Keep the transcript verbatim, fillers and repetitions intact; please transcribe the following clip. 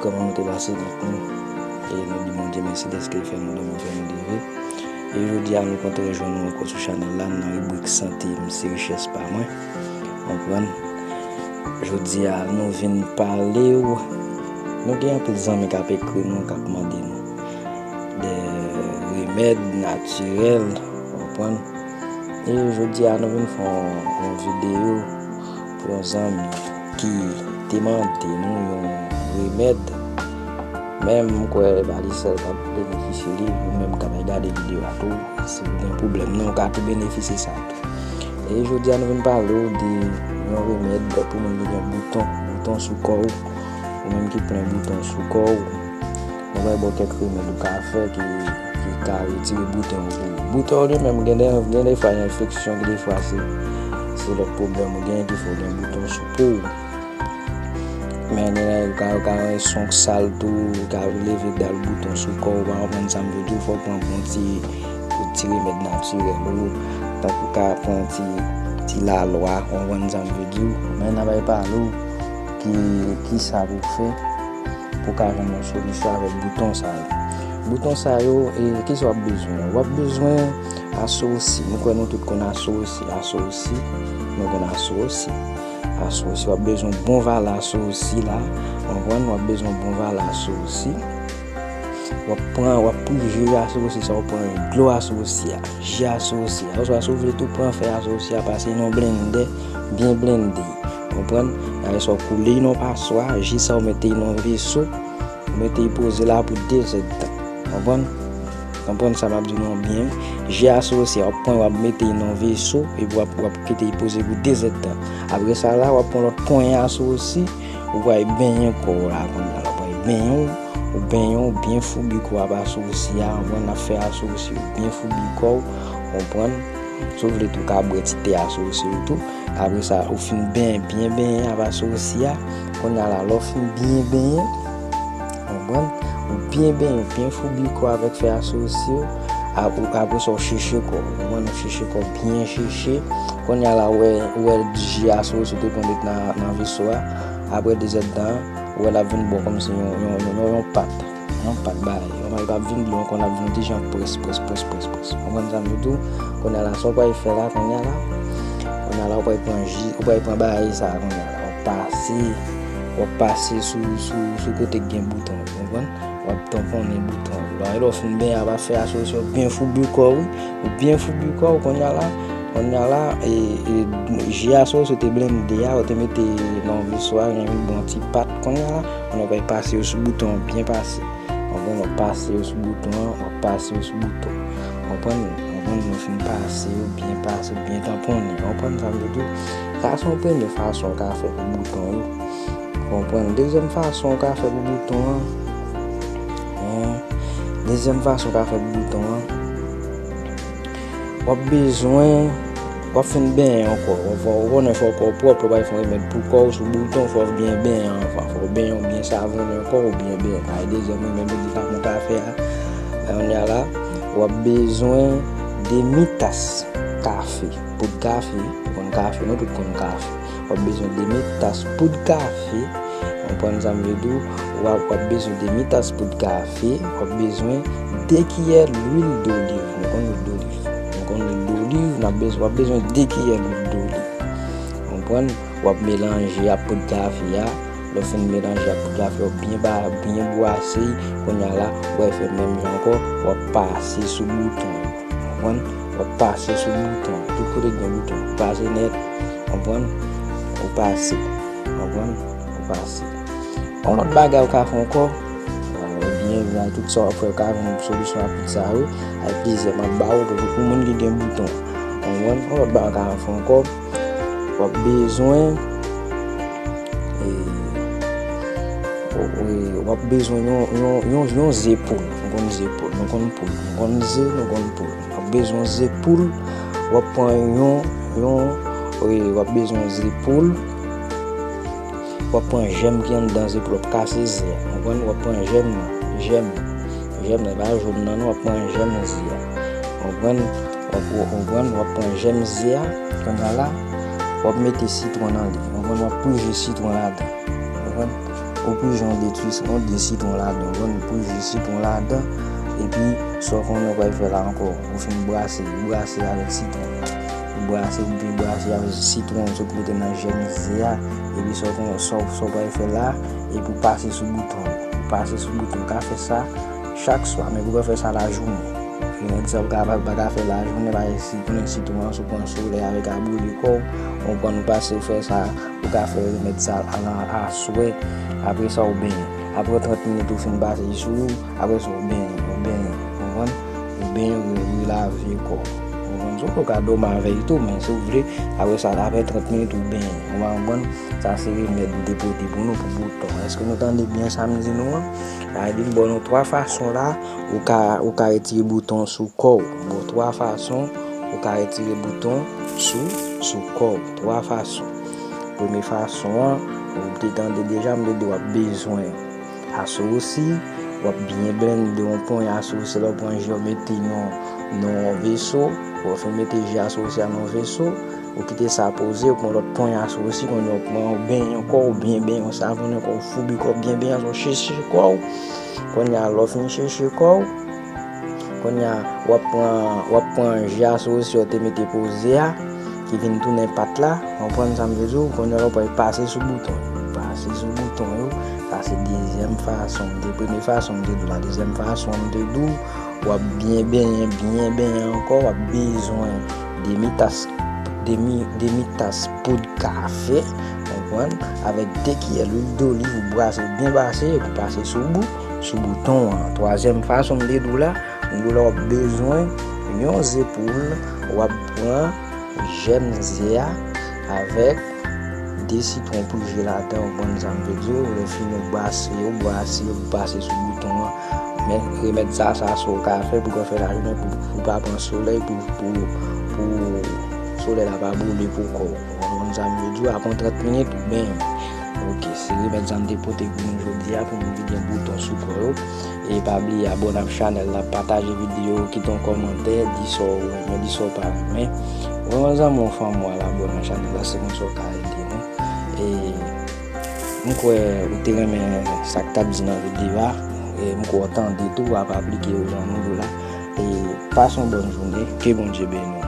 Kòman nou te pase nèt nou? E nou di Bondye mèsi dèske l fè nou dòmi, fè nou leve. E jodi a nou kontan rejwenn nou ankò sou chanèl la nan ribrik Sante m se richès pa mwen. Konprann? Jodi a nou vin pale w. Nou gen anpil zanmi k ap ekri nou, k ap mande nou de remèd natirèl, konprann? E jodi a nou vin fè yon, yon videyo pou yon zanmi ki te mande nou yon remèd. Men m kwè pa li sèl k ap benefisye li, ou menm k ap gade videyo a tou, si w gen pwoblèm nan, ou ka tou benefisye sa tou. E jodi a nou vin pale w de yon remèd pou moun ki gen bouton, bouton sou kò w, ou menm ki plen bouton sou kò w. Nou pral ba w kèk remèd ou ka fè ki, ki ka retire bouton yo pou ou. Bouton yo li menm, gen de, gen de fwa gen enfeksyon, gen de fwa se, se lòt pwoblèm ou gen ki fè w gen bouton sou po w. Men gen nèg yo ka, yo ka rann son k sal tou, yo ka leve dal bouton sou kò w, ou pa konprann sa m vle di w, fò w pran bon ti, ti remèd natirèl ou, tankou w ka pran ti, ti lalwa, ou konprann sa m vle di w. Men n ap pale w ki, kisa pou w fè pou w ka jwenn yon solisyon avèk bouton sa yo. Bouton sa yo, e, kisa w ap bezwen? W ap bezwen asosi. Nou kwè nou tout konn asosi. Asosi, nou konn asosi. Asosi, w ap bezwen bon valè asosi la. Konprann? W ap bezwen bon valè asosi. W ap pran, w ap pran ji asosi sa, w ap pran dlo asosi a, ji asosi a. Oswa si w vle tou pran fèy asosi a, pase nan blendè, byen blende. Konprann? Apre sa, w koule nan paswa, ji sa w mete nan veso, w mete poze la pou de zèdtan. Konprann? Konprann sa m ap di nou an byen. Ji asosi a, w ap pran, w ap mete nan veso, epi w ap, w ap kite poze pou de zèdtan. Apre sa la, w ap pran lòt ponyen asosi, ou pral benyen kò w la kounye a la. W ap benyen w, ou benyen w byen foubi kò w avèk asosi a, konprann, n ap fè asosi w byen foubi kò w, konprann. Si w vle tou, w ka bwè ti te asosi w tou. Apre sa, ou fin benyen, byen benyen avèk asosi a. Kounye a la, lè w fin byen benyen, konprann, ou byen benyen, ou byen foubi kò w avèk fèy asosi w. Ap-, ou, apre sa, w cheche kò w, konprann, ou cheche kò w byen cheche. Kounye a la, ou wè, ou wè ji asosi w te pran met nan, nan veso a. Apre de zèdtan, ou wè l ap vin ba w kòmsi yon, yon, yon, yon, yon pat. Yon pat bagay. Yon bagay p ap vin dlo ankò, l ap vin yon ti jan près, près, près, près, près. Ou konprann sa m di w tou? Kounye a la, sa w pral fè la, kounye a la, kounye a la, ou pral pran ji, ou pral pran bagay sa, kounye a la, w ap pase, w ap pase sou, sou, sou kote k gen bouton, ou konprann? W ap tanponnen bouton yo. Lè w fin benyen, ap fè asosi w byen foubi kò w, wi. Ou byen foubi kò w, kounye a la, kounye a la, e, e, ji asosi w te blende a, ou te mete nan veso a, gen yon bon ti pat, kounye a la, kounye a w pral pase yo sou bouton an, byen pase. Konprann, w ap pase yo sou bouton an, w ap pase yo sou bouton. Konprann, konprann, nou fin pase yo, byen pase, byen tanponnen. Konprann sa m vle di w? Sa se yon premye fason w ka fè pou bouton yo. Konprann. Dezyèm fason w ka fè pou bouton an. Hein? Dezyèm fason w ka fè pou bouton an. W ap bezwen, w ap fin benyen ankò. W ap, w konnen fò kò w pwòp, lè w pral fè yon remèd pou kò w sou bouton, fò w byen benyen anvan. Fò w benyen w byen savonnen kò w byen benyen. Sa e dezyèm remèd medikal nou ka fè a. Kounye a la, w ap bezwen demi tas kafe, poud kafe, ou konn kafe, nou tout konn kafe. W ap bezwen demi tas poud kafe. Konprann sa m vle di w? W ap, w ap bezwen demi tas poud kafe. W ap bezwen de kiyè lwil doliv. Nou konn lwil doliv. Nou konn lwil doliv, n ap bezwen, w ap bezwen de kiyè lwil doliv. Konprann? W ap melanje ak poud kafe a. Lè w fin melanje ak poud kafe, w ap byen ba, byen bwase. Kounye a la, w ap fè menm jan ankò, w ap pase sou bouton yo. Konprann? W ap pase sou bouton yo. Tout kote k gen bouton, pase nèt. Konprann? Ou pase. Konprann? Ou pase. Yon lòt bagay ou ka fè ankò, ebyen, nan tout sa w ap fè, ou ka jwenn solisyon a tout sa yo. Ay plizyè m ap ba ou pou, pou moun ki gen bouton. Konprann? Yon lòt bagay ou ka fè ankò, w ap bezwen, e, w, e, w ap bezwen yon, yon, yon, yon ze poul. Nou konn ze poul, nou konn poul, nou konn ze, nou konn poul. W ap bezwen ze poul, w ap pran yon, yon, e, w ap bezwen ze poul, w ap pran jèm ki anndan ze poul, w ap kase ze a, konprann? W ap pran jèm nan, jèm, jèm nan, e pa jòn nan non, w ap pran jèm ze a, konprann? W ap, w, konprann? W ap pran jèm ze a, kounye a la, w ap mete sitwon nan li, konprann? W ap pije sitwon ladan, konprann? Ou prije yon de sitwon, de sitwon ladan, ou konprann, ou prije sitwon ladan, epi sa w konnen w pral fè la ankò, ou fin brase, ou brase avèk sitwon. Ou brase, ou fin brase avèk sitwon, ou sot mete nan jèm ze a, epi sa w konnen, sa w, sa w pral fè la, epi ou pase sou bouton. Ou pase sou bouton, ou ka fè sa chak swa, men ou pa fè sa lajounen. Remèd sa ou ka, pa, pa ka fè lajounen, paske si konnen sitwon an, si w pran solèy avèk a boule kò w, ou konprann, ou pase ou fè sa, ou ka fè remèd sa a, a, aswè. Apre sa, ou benyen. Apre trant minit ou fin pase sou ou, apre sa, ou benyen, ou benyen, ou konprann? Ou benyen, ou, ou lave kò w. Ou konprann? Ou ka dòmi avè l tou, men si w vle, apre sa, apre trant minit, ou benyen. Ou konprann? Sa se remèd m te pote pou nou pou bouton. Èske nou tande byen sa m di nou an? Sa vle di m ba nou twa fason la, ou ka, ou ka retire bouton sou kò w. Bon, twa fason ou ka retire bouton sou, sou kò w. Twa fason. Premye fason an, ou te tande deja, m te di w ap bezwen asosi, w ap byen blende yon ponyè asosi, lè w pran je w mete nan, nan yon veso, w ap fin mete je asosi a nan yon veso, ou kite sa poze, ou pran lòt ponyè asosi, kounye a w pran, ou benyen kò w, ou byen benyen, ou savonnen kò w, ou foubi kò w byen benyen, ou cheche kò w. Kounye a, lè w fin cheche kò w, kounye a, w ap pran, w ap pran je asosi w te mete poze a, ki vin tounen pat la, w konprann sa m vle di w, kounye a, w pral pase sou bouton yo. Pase sou bouton yo, sa se dezyèm fason m te, premye fason m te di w la, dezyèm fason m te di w, w ap byen benyen, byen benyen ankò, w ap bezwen demi tas, demi, demi tas poud kafe, konprann, avèk de kiyè lwil doliv, ou brase byen brase, epi pase sou bou, sou bouton an. Twazyèm fason m te di w la, m di w la w ap bezwen yon ze poul, w ap pran jèm ze a avèk de sitwon prije ladan, ou konprann sa m vle di w, lè fini w brase yo, brase yo, pase sou bouton an. Men remèd sa, sa se w ka fè pou w fè lajounen, pou, pou w pa pran solèy, pou, pou, pou solèy la pa boule pou kò w. Ou konprann sa m vle di w, apre trant minit, ou benyen. Ok, se remèd sa m te pote pou nou jodi a, pou moun ki gen bouton sou kò yo. E pa bliye abòne ak chanèl la, pataje videyo, kite yon kòmantè, di sa w renmen, di sa w pa renmen. Ou renmen zanmi w, fanmi w, al abòne ak chanèl la, se konsa w ka ede nou. E m kwè ou te renmen sa k t ap di nan videyo a. E m kwè w tande tou, w ap aplike yo jan nou di w la. E pase yon bòn jounen, ke Bondye beni w.